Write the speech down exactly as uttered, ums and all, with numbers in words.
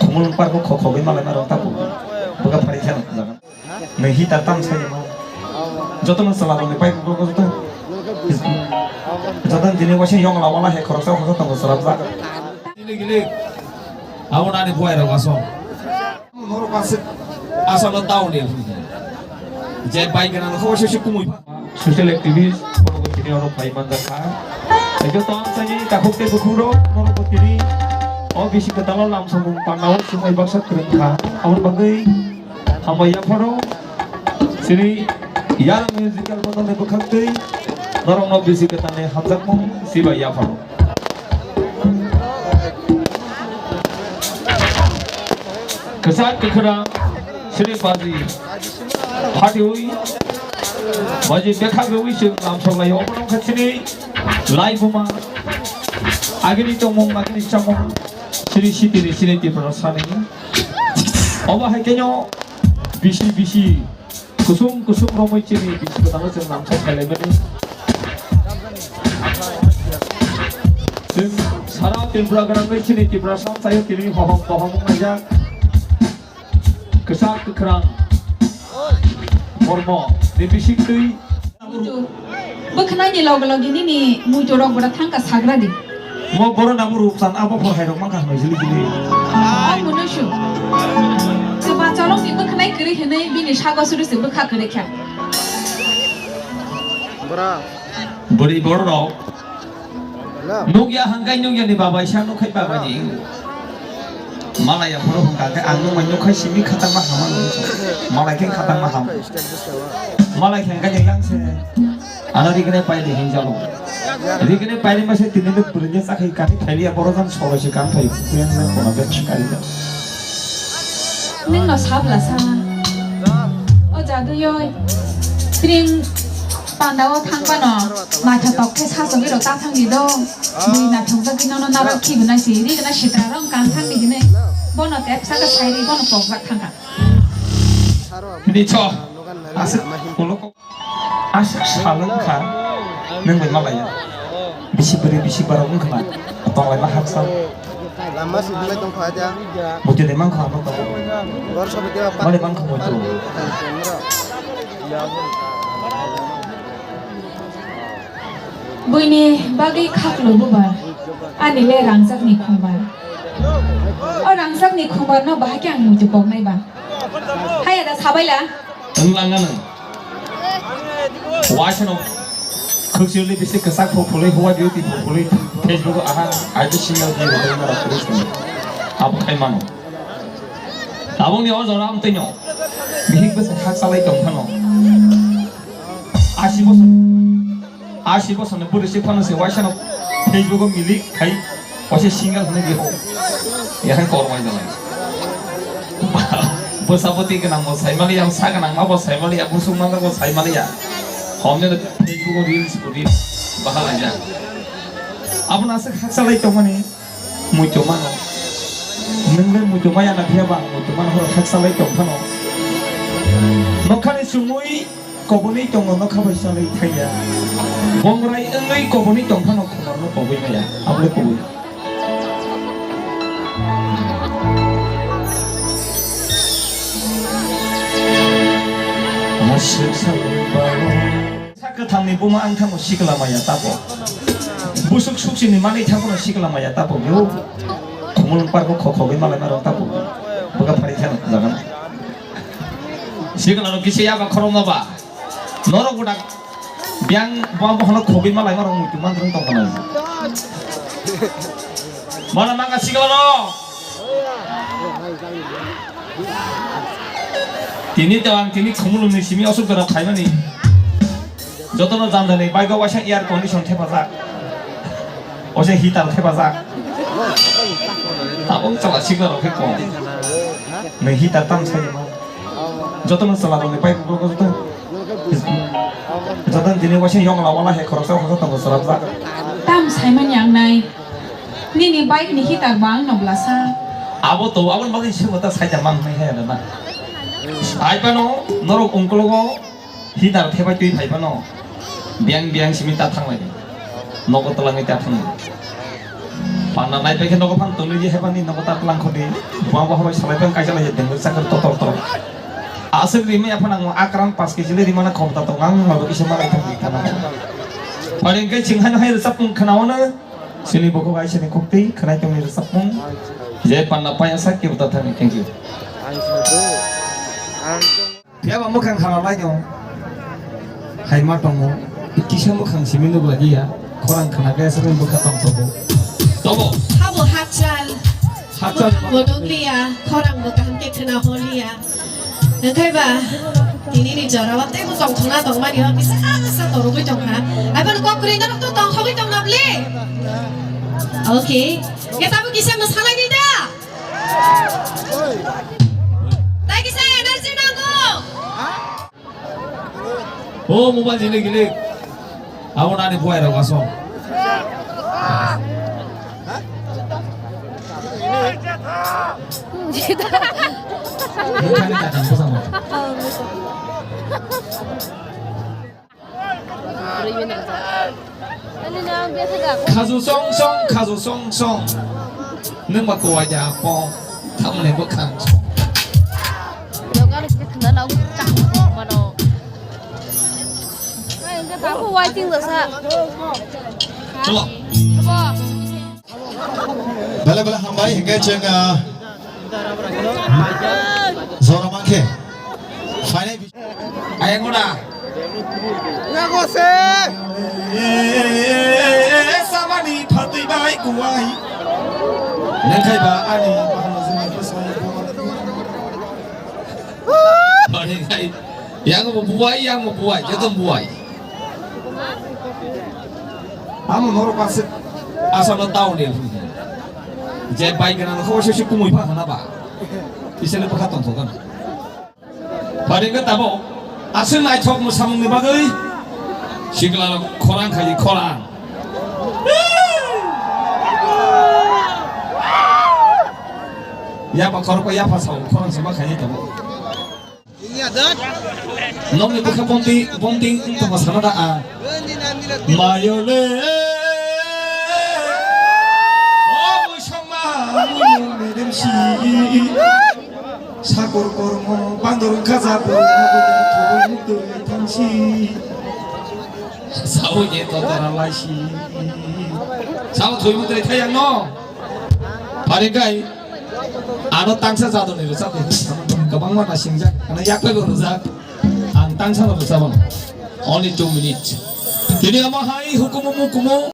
Mulung park o khok khogwi malai ma rong tapu. Buka phari khe jaga. Nui hitar tam sai ma. Joto no sala rong ni pai ko joto. Joto ni dini wasi yong la wala he khorok sa khorok sa tongo sala jaga. Gili gili. Abo nani buai rok aso. Norok aswk asalo tauni je bai gana no khobor se kumui. Social activist, borok bo tini oro phai manjak kha. Tei joto amchaini takhuk tei bukhuk rok, norok bo tini o bisi kwtal o lam samung panda o sumai baksa kwrwng kha. Aboni bagwi hambai yapharo chini Yar Musical bodol ni bwkhak twi norok no bisi kwtal ni hamjakmung sibai yapharo. Kwchak kwkhwrang chini baji phatiwi baji bekha gwi chwng lamsok laio. Obo wngkha chini laibuma agini tongmung agini chamung chini sitini chini Tiprasa ni. Obo hai khe no bisi bisi kusung kusung romwi chini bisi kwtal o chwng lamsok khlailaimani. Chwng sara Tripura gwnangwi chini Tiprasa sayo tini hohom bohom wngjak. Kwchak kwkhrang bormo ni bisingtwi. Bwkhwnai ni loge loge nini muitu rok bwra thangka sagra di. Mo boro nabo rupsan abo por hai rok mangkha hwnwi jili jili. Ang munu su. Kwbachalok ni bwkhwnai kwrwi hwnwi bini sago suru se bwkha kwrwi kha. Bora. Bwrwi borok rok. Nukya hangkai nukya ni babai sa nukhai babai ni. Malaya phoro hwnkha khe ang nukmai nukhai simi khatangma hama nukha. Malai khe khatangma ham. Malai khe hangkai ni yang se. Ano rikne paili hinjalo. Rikne paili mase tini de purine sakhai kani thaili ya boro jan solo se kan thai. Kuyan na kona be kari ya. Nung no sabla sa. O jadu yoi. Pring panda o thang bano. Matha tok khe sa sogwi ro ta thang di do. Bui na thang jagwi nono nabak khi guna si. Ri guna sitra rong kan thang di hinai. Bono tep saka sai ri bono pok jak thang ka. Hini cho. Aswk ulo ko. Aswk sal wngkha, nwng bai malaya. Bisi bwrwi bisi borok wngkha na, tonglaima haksa. Lama si bilai tongkha aja. Buti de mankha ano to. Bor sobi dewa pa. Mali mankha buti. Buini bagwi khaklo bubar. Ani le rangjak ni khumbar. O rangjak ni khumbar no bahai khe ang muitu poknai ba. Haya da sabaila. Wng lang gana. Waisano khwksirli bisi kwchak phuk phulwi, huwa beauty phuk phulwi, Facebook o aha, aji single di rwtwi mara police ni. Abo khai mano. Tabukni o jora amtwino. Bihik bwsa khak salai tong phano. Asi bosor. Asi bosor ni bwrwi se phano se waisano Facebook o milik khai. Waisa single hwnwi di ho. Yahan kormai jalai. Bwsa bwtwi gwnang bo saimaliya, bwsa gwnang ma bo saimaliya, busuk manjak bo saimaliya. Homne no Facebook o reels bo reels bahalaijak. Abono aswk khaksalai tongmani muitu mano. Nwng le muitu maya na phiya ba ang muitu mano horo khaksalai tong phano. Nokhani chumui Koboni tongo nokha bai salai thaiya. Bongrai wngwi koboni tongphano khumorno koboi maya. Abole koboi. Aswk salai balo. Sa kwthangni buma ang thango sikla maya tapo. Busuk suksini manwi thangono sikla maya tapo. Yo. Khumulwng parko khokkhogwi malai marok tapo. Bwkha phari thang jagan. Sikla rok kisa yaba khorokma ba. Norok udak biang bo bohono khogwi malai marok muitu manthang tong kana. Mana manga sikla rok. Tini to ang tini khumulwng ni simi osuk dara phaimani. Jotono jandani bike o waisa air condition thepajak. Waisa heater thepajak. Tabuk chala sikla rok khe kom. Nui heater tam sai ma. Jotono chwla rokni pai joto. Joto tini waisa yongla wala hai khoroksa khoroksa tongo chwrapjak. Tam saimani ang nai. Nini bike ni heater ba ang no blasa. Abo to, aboni bagwi swngo ta saida mang nai hai na. Ai pano norok ungkologo heater thebai twi phai pano. Biang biang simi ta thanglai. Nogo twlangwi ta thanglai. Panna nai pai khe nogo phang tongwi di, hebani nogo ta tlang khodi. Buma bo habai salai phang kaisa lai dengwi chakar totor tor. Aswk rimi aphano ang akran pas kg le rimana khobda tong, ang mabo kisa malai thang di thana. Pari khe ching hai hai rwchapmung khnaono. Chini bukhuk hai chini khuktwi khwnai tongni rwchapmung. Je panna paya sa kebo ta thani. Thank you. Phiya ba mwkhang khana lai no. Hai ma tongo. Kisa mwkhang simi nukla diya. Khorang khana khe aswk bwkha tong thogo. Tobo. Habo hakchal. Hakchal. Mwkhang bo nukliya, khorang bo kaham khe khna holiya. Wngkhai ba, tini ni jora o tei bo tongthokna tongmani o kisa kisa torogwi tongkha. Aiboni kok kwrwi norok to tongthogwi tongna bwle. Okay. Khe tabuk kisa mwsalai di da. Tai kisa energy nango. O mobile jini gilik. Abo nani buai rok asong. Nukani takang bwsamo. Khaju song song, khaju song song. Nwng ba kuwai da po. Tamo ni bwkhang. Yoga ni khna lau chang mano. Ai, wngkha tabuk waiting lasa. Cholo. Abo. Bele bele hambai, hingke chwng, ah, jora mankhe. Phainai bi- Ayang koda. Yago se. Samani phatwi bai kuwai. Nengkhai ba ani bahana jini bwsai. Bani khai. Yang bo buai, yang bo buai, joto buai. Amo norok aswk asano town ni. Je bai gana no kho se kumui pha hana ba. Isele pakha tong thok gana. Pari ga tabo aswk naithok mo samung ni bagwi. Sikla rok khorang khai khorang. Yapa khorok yapa sao khorang sama khai tabo. Nokni bwkha bonti, bonti wng tongma sana da a. Mayole. O mwisongma, mwisong medem si. Sakur kormo, bandor wngkha ja, bwrwi nokni thubui muktwi thangsi. Sao ye to dara laisi. Sao thwi muktwi thayang no. Pari kai. Ano tangsa jadoni rwchap di, kwbangma nasingjak, ano yakbai bo rwjak. Ang tangsa no rwchapmano. Only two minutes. Tini omo hai hukumu mukumu.